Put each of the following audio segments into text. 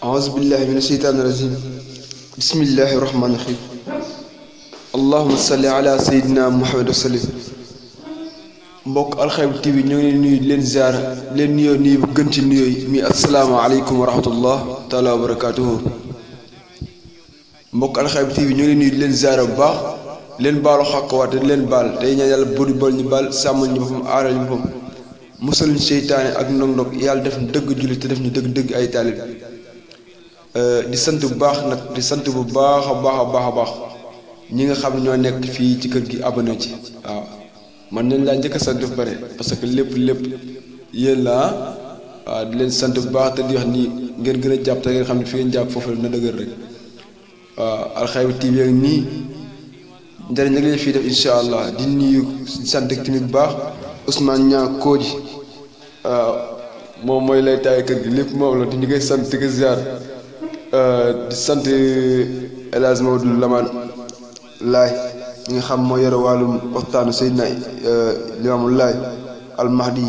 أعوذ بالله من الشيطان الرجيم بسم الله الرحمن الرحيم اللهم صل على سيدنا محمد وسلم mbokk Alxayri TV ñoo ngi leen nuyu di leen ziar leen nuyoo nii bu gën ci nuyoo yi mi asalaamaaleykum wa rahmatullah taala wa barakaatuhu mbokk Alxayri TV ñoo ngi leen nuyu di leen ziar bu baax leen baalu xàqwaat te di leen baal tey ñaan yàlla buri bal ñu baal sàmmal ñu boppam aaral ñu boppam musal ñu seytaane ak ndog-ndog yàlla def ñu dëgg jullit te def ñu dëgg ay taalib di sant bu baax nag di sant bu baax a baax ñi nga xam ne ñoo nekk fii ci kër gi abonné ci waaw man nañ laa njëkk a sant bu bare parce que lépp yéen la waaw di leen sant bu baax te di wax ni ngeen gën a jàpp te ngeen xam ne fi ngeen jàpp foofu la na dëgër rek waaw Alxayri TV ak nii njëriñ nag leen fii def incha allah di nuyu sant tamit bu baax Ousmane Niang Kooji waaw moom mooy lay taay kër gi lépp moom la di ñu koy sant di ko ziar di sant El Hadj Maodo Lamane Laay ñi nga xam moo yore wàllum waxtaanu Seydina Limaamu Laay Almahdi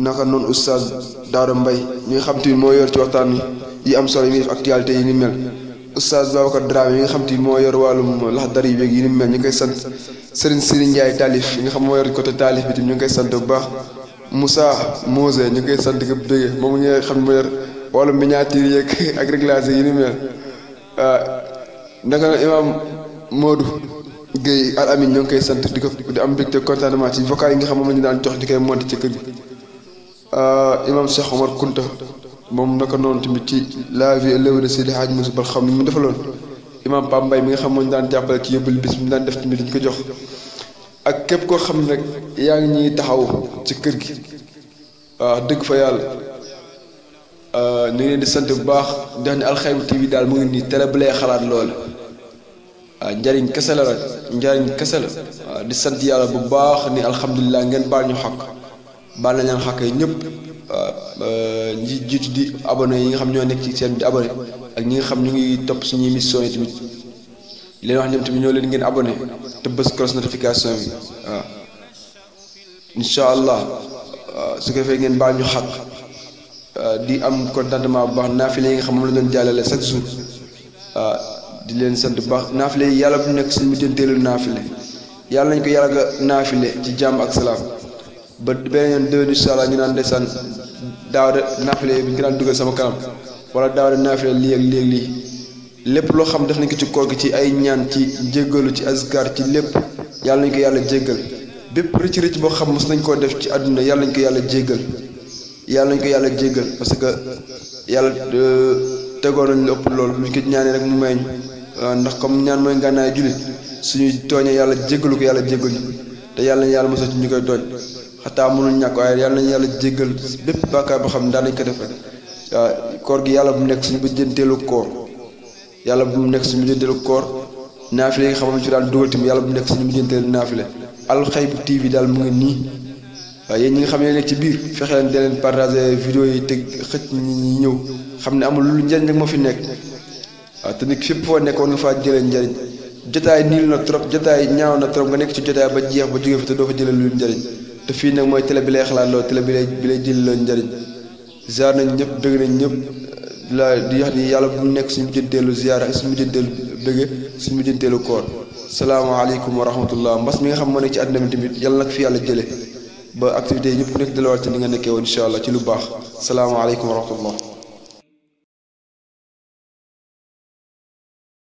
naka noonu oustaz Daara Mbay ñi nga xam te moo yor ci waxtaan yi am solo yi muy def actualité yi ni mel oustaz Babacar Dramé yi nga xam te moo yor wàllum laxdar yi beeg yi ni mel ñu ngi koy sant Serigne Ndiaye taalif yi nga xam moo yor côté taalif bi tam ñu ngi koy sant bu baax Moussa Mose ñu ngi koy sant ko bëggee moom ñi nga xam moo yor wàllum miniature yeeg ak réglage yi ni mel naka imaam Modou Guèye Al Amin ñoo ngi koy sant di am mbégte contentement ci vocal yi nga xam moom la ñu daan jox di koy monté ci kër gi imaam Cheikh Omar Kunta moom naka noonu tamit ci la vie et l'œuvre de Seydi Hadji Moussa Bal xam ni mu defaloon imaam Pape Mbaye mi nga xam moo ñu daan jàppale ci yóbbal bis mi ñu daan def tamit dañu ko jox ak képp koo xam ne nag yaa ngi ñuy taxaw ci kër gi waaw dëgg fa yàlla ñu ngi leen di sant bu baax di wax ne Alxayri TV daal mu ngi nii télé bu lay xalaat lool waaw njariñ kese la rek njariñ kese la waaw di sant yàlla bu baax ni alhamdulilah ngeen baal ñu xaq baal nañ leen xaq yi ñëpp waaw ñi jiitu di abonné yi nga xam ñoo nekk ci seen di abonné ak ñi nga xam ñu ngi topp suñu émission yi tamit leen wax ñoom tamit ñoo leen ngeen abonné te bës cloche notification bi waaw incha allah su ko defee ngeen baal ñu xaq di am contentement bu baax naafile yi nga xam moom la doon jàllale chaque jour waaw di leen sant bu baax naafile yi yàlla bu nekk suñu mujjanteelu naafile yàlla nañ ko yàlla nga naafile ci jàmm ak salaam ba beneen yoon déwén incha allah ñu naan ndeysaan daaw de naafile bi ñu ko daan dugal sama kanam wala daaw de naafile lii ak lii lépp loo xam def nañ ko ci koor gi ci ay ñaan ci jéggalu ci azkar ci lépp yàlla nañ ko yàlla jéggal bépp rëcc boo xam mos nañ koo def ci àdduna yàlla nañ ko yàlla jéggal parce que yàlla tegoon nañ lu ëpp loolu luñ ko ñaanee rek mu may ñu ndax comme ñaan mooy ngànnaay jullit suñuy tooñee yàlla jéggalu ko yàlla jéggal ñu te yàlla nañ yàlla mosal ci ñu koy tooñ xataa mënul ñàkk waaye yàlla nañ yàlla jéggal bépp bàkkaar boo xam ne daan nañ ko def rek waaw koor gi yàlla bu mu nekk suñu bëjjanteelu koor yàlla bu mu nekk suñu bëjjanteelu koor naafile yi nga xam ne ci daan dugal tamit yàlla bu mu nekk suñu bëjjanteelu naafile Alxayri TV daal mu ngi nii waaw yéen ñi nga xam ne nekk ci biir fexe leen di leen partager vidéo yi te xëcc ñi ñëw xam ne amul lu njëriñ rek moo fi nekk waaw te nit fépp foo nekk war nga faa jëlee njëriñ jotaay niil na trop jotaay ñaaw na trop nga nekk ci jotaay ba jeex ba jógee fi te doo fa jëlee lu njëriñ te fii nag mooy télé bi lay xalaat loolu télé bi lay jëlee loolu njëriñ ziar nañ ñëpp bëgg nañ ñëpp la di wax ni yàlla bu mu nekk suñu mujjanteelu ziar ak suñu mujjanteelu bëgge suñu mujjanteelu koor salaamaaleykum wa rahmatullah mbas mi nga xam moo nekk ci àddina bi tamit yàlla nag fi yàlla jëlee ba activité yi ñëpp ku nekk dalawaat ci ni nga nekkee woon incha allah ci lu baax salaamaaleykum wa rahmatullah